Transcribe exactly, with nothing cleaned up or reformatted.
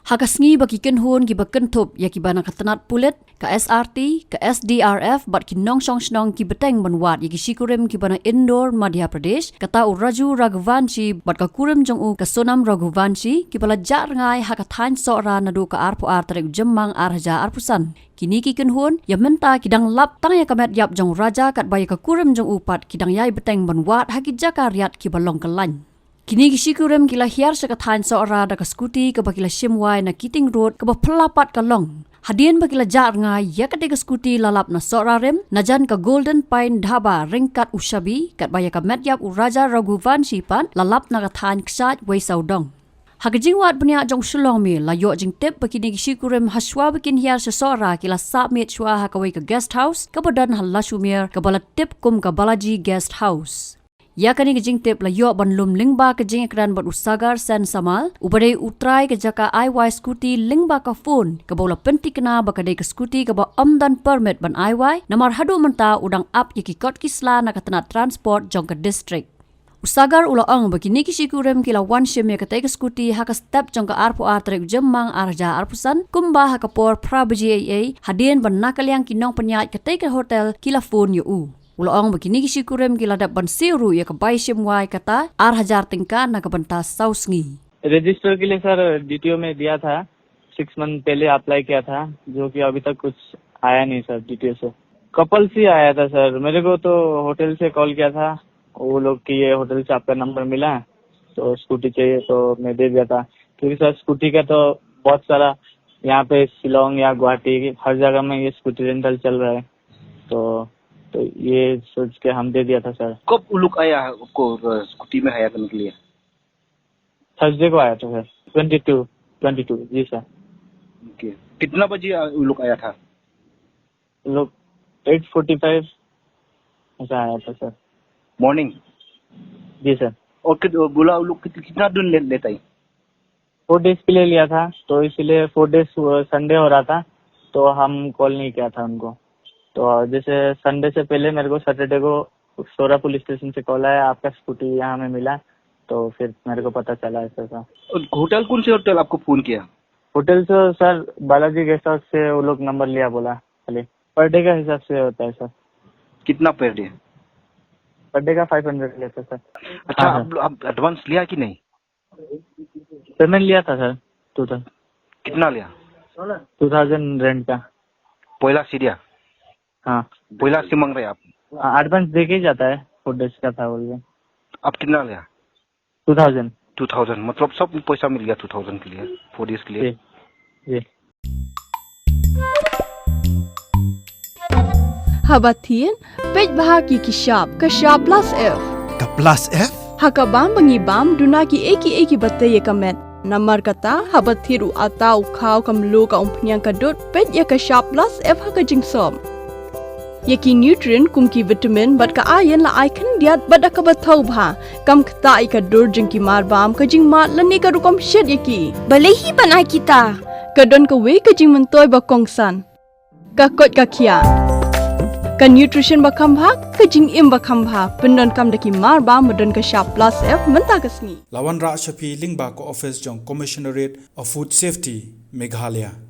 Ha ka sngi ba ki kynhun kiba kynthup ïa kiba na ka tnat pulit, ka S R T, ka S D R F bad ki nongshong shnong ki bteng ban wad ïa ki shikurim kiba na Indore, Madhya Pradesh, kata u Raju Raghuvanshi bad ka kurim jong u ka Sonam Raghuvanshi, kiba la jah rngai ha ka thaiñ Sohra naduh ka arphew ar tarik u Jymmang ar hajar arphew san. Kine ki kynhun ïa mynta ki dang lap tang ïa ka met ïap jong u Raja katba ïa ka kurim jong u pat ki dang ïai bteng ban wad ha ki jaka riat kiba long kyllain. Kine ki shikurim ki la hiar sha ka thaiñ Sohra da ka skuti kaba ki la shim wai na Kiting Road kaba phylla pat ka long. Hadien ba ki la jah rngai, ïa katei ka skuti la lap na Sohra rim, na jan ka Golden Pine Dhaba ryngkat u shabi, katba ïa ka met ïap u Raja Raghuvanshi pat la lap na ka thaiñ Kshaid Weisawdong. Ha ka jingwad bniah jong u Shillong Mail la ïoh jingtip ba kine ki shikurim hashwa ba kin hiar sha Sohra ki la sah miet shuwa ha kawei ka guest house kaba don ha Lashumere kaba la tip kum ka Balaji Guest House. Ïa kane ka jingtip la ïoh ban lum lyngba ka jingïakren bad u Sagar Sen Samal, uba dei u trai ka jaka ai wai skuti lyngba ka phone, kaba u la pynthikna ba ka dei ka skuti kaba ym don permit ban ai wai, namar haduh mynta u dang ap ïa ki kot ki sla na ka tnat transport jong ka district. U Sagar u la ong ba kine ki shikurim ki la wan shim ïa katei ka skuti ha ka step jong ka arphew ar tarik u Jymmang ar hajar arphew san, kumba ha ka por phra baje eiei, hadien ba na ka liang ki nongpynïaid katei ka hotel ki la phone ïa u. U la ong ba kine ki shikurim ki la dep ban siew ruh ïa ka bai shim wai kata ar hajar tyngka na ka bynta saw sngi. Register के लिए sir DTO में दिया था, six month पहले अप्लाई किया था, जो कि अभी तक कुछ आया नहीं सर डीटीओ से। कपल्स ही आया था सर, मेरे को तो होटल से कॉल किया था वो लोग कि ये होटल से आपका नंबर मिला है, तो स्कूटी चाहिए, तो मैं दे दिया था। क्योंकि सर स्कूटी का तो बहुत सारा यहाँ पे शिलोंग या गुवाहाटी हर जगह में ये स्कूटी रेंटल चल रहा है, तो तो ये सोच के हम दे दिया था सर। कब वो लोग आया है आपको, अ, स्कूटी में हायर करने के लिए? थर्सडे को आया था sir. Twenty two, twenty two, जी सर। ओके। कितना बजे आ, वो लोग आया था? लोग एट फोर्टी फ़ाइव ऐसा आया था सर। मॉर्निंग? जी सर। और कित-, बोला वो लोग कित-, कितना दिन ले, लेता है? फोर डेज के लिए लिया था, तो इसीलिए फोर डेज, अ, संडे हो रहा था, तो हम कॉल नहीं किया था उनको। तो जैसे संडे से पहले मेरे को सैटरडे को सोरा पुलिस स्टेशन से कॉल आया, "आपका स्कूटी यहाँ में मिला", तो फिर मेरे को पता चला ऐसा था। और होटल, कौन से होटल आपको फोन किया? होटल से सर, बालाजी गेस्ट हाउस से वो लोग नंबर लिया बोला खाली। पर डे का हिसाब से होता है सर। कितना पर डे? पर डे का फ़ाइव हंड्रेड लेते हैं सर। अच्छा, हाँ, सर। आप, आप एडवांस लिया कि नहीं? पेमेंट लिया था सर, टू थाउजेंड। कितना लिया? टू थाउजेंड रेंट का। पहला सीढ़िया? हाँ। पहला से मांग रहे आप? हाँ, एडवांस दे के ही जाता है, फोर डेज का था बोल के। अब कितना लिया? Two thousand. टू थाउजेंड, मतलब सब पैसा मिल गया टू थाउजेंड के लिए, फोर डेज के लिए। जी, जी। Haba thied, peit bha ki ki shap, ka shap plus F. Ka plus F? Ha ka bam ba ngi bam, duna ki ei ki ei kiba tei ïa ka met. Namar kata, haba thied u atta u khaw ka mluh ka umphniang ka dud, peit ïa ka shap plus F ha ka jingsop. Ïa ki nutrient kum ki vitamin bad ka iron la ai khyndiat bad da kaba thaw bha. Kam ktah ïa ka dur jong ki mar bam, ka jingmad lane ka rukom shet ïa ki. Balei hi ban ai kita? Ka don kawei ka jingmyntoi ba kongsan. Ka koit ka khiah. Ka nutrition ba kham bha, ka jingim ba kham bha. Pyndonkam da ki mar bam ba don ka shap plus F mynta ka sngi. La wanrah sha phi lyngba ka office jong Commissionerate of Food Safety, Meghalaya.